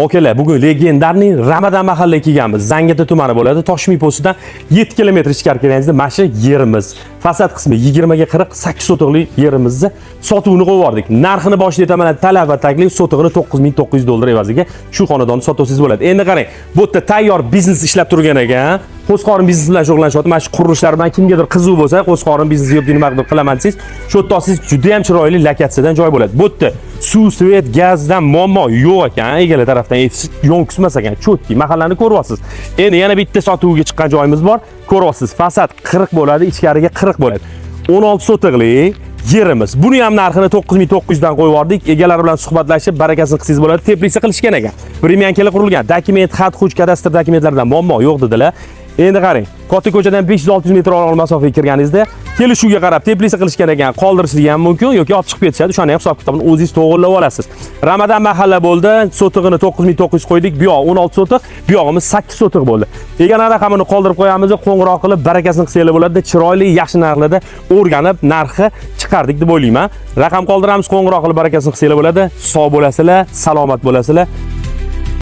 Okalar, bugun легендарный Ramadan mahallaga kelganmiz. Zangiota tumani bo'ladi. Toshmi postidan 7 kilometr ichkari kirganingizda mana shu yerimiz. Fasad qismi 20 ga 40, 8 sotixli yerimizni sotuvini qo'yib yubordik. Narxini boshida aytaman, talab va taklif, sotig'ini 9900 dollar evaziga shu xonadonni sotsangiz bo'ladi. Endi qarang, bu yerda tayyor biznes ishlab turgan ekan. Qo'zqorin biznes bilan shug'ullanishyapti. Mana shu qurilishlar bilan kimgadir qiziq bo'lsa, qo'zqorin biznes yoki nimadir qilaman desangiz, shu yerda olsangiz juda ham chiroyli lokatsiyadan joy bo'ladi. Bu yerda suv, свет, gazdan muammo yo'q ekan. Egalar tarafdan aytish yo'q emas ekan. Чётко mahallani ko'ryapsiz. Endi yana bitta sotuvga chiqqan joyimiz bor. Ko'ryapsiz, fasad 40 bo'ladi, ichkariga 40 bo'ladi. 16 sotixli yerimiz. Buni ham narxini 9900 dan qo'yib yubordik. Egalari bilan suhbatlashib, barakasini qilsangiz bo'ladi. Теплица qilishgan ekan. Времянка lar qurilgan. Dokument, xat, xuj, kadastr dokumentlardan muammo yo'q dedilar. Endi qarang, katta ko'chadan 500-600 metr oraliq masofaga kirganingizda kelishuvga qarab теплица qilishgan ekan, qoldirishligi ham mumkin yoki olib chiqib ketishadi. O'shani ham hisob kitobini o'zingiz to'g'irlab olasiz. Ramadan mahalla bo'ldi. Sotig'ini 9900 qo'ydik. Bu yoq 16 sotix, bu yog'imiz 8 sotix bo'ldi. Egana raqamini qoldirib qo'yamiz, qo'ng'iroq qilib barakasini qilsanglar bo'ladi. Chiroyli, yaxshi narxlarda o'rganib, narxi chiqardik deb o'ylayman. Raqam qoldiramiz, qo'ng'iroq qilib barakasini qilsanglar bo'ladi. Sog' bo'lasizlar, salomat bo'lasizlar.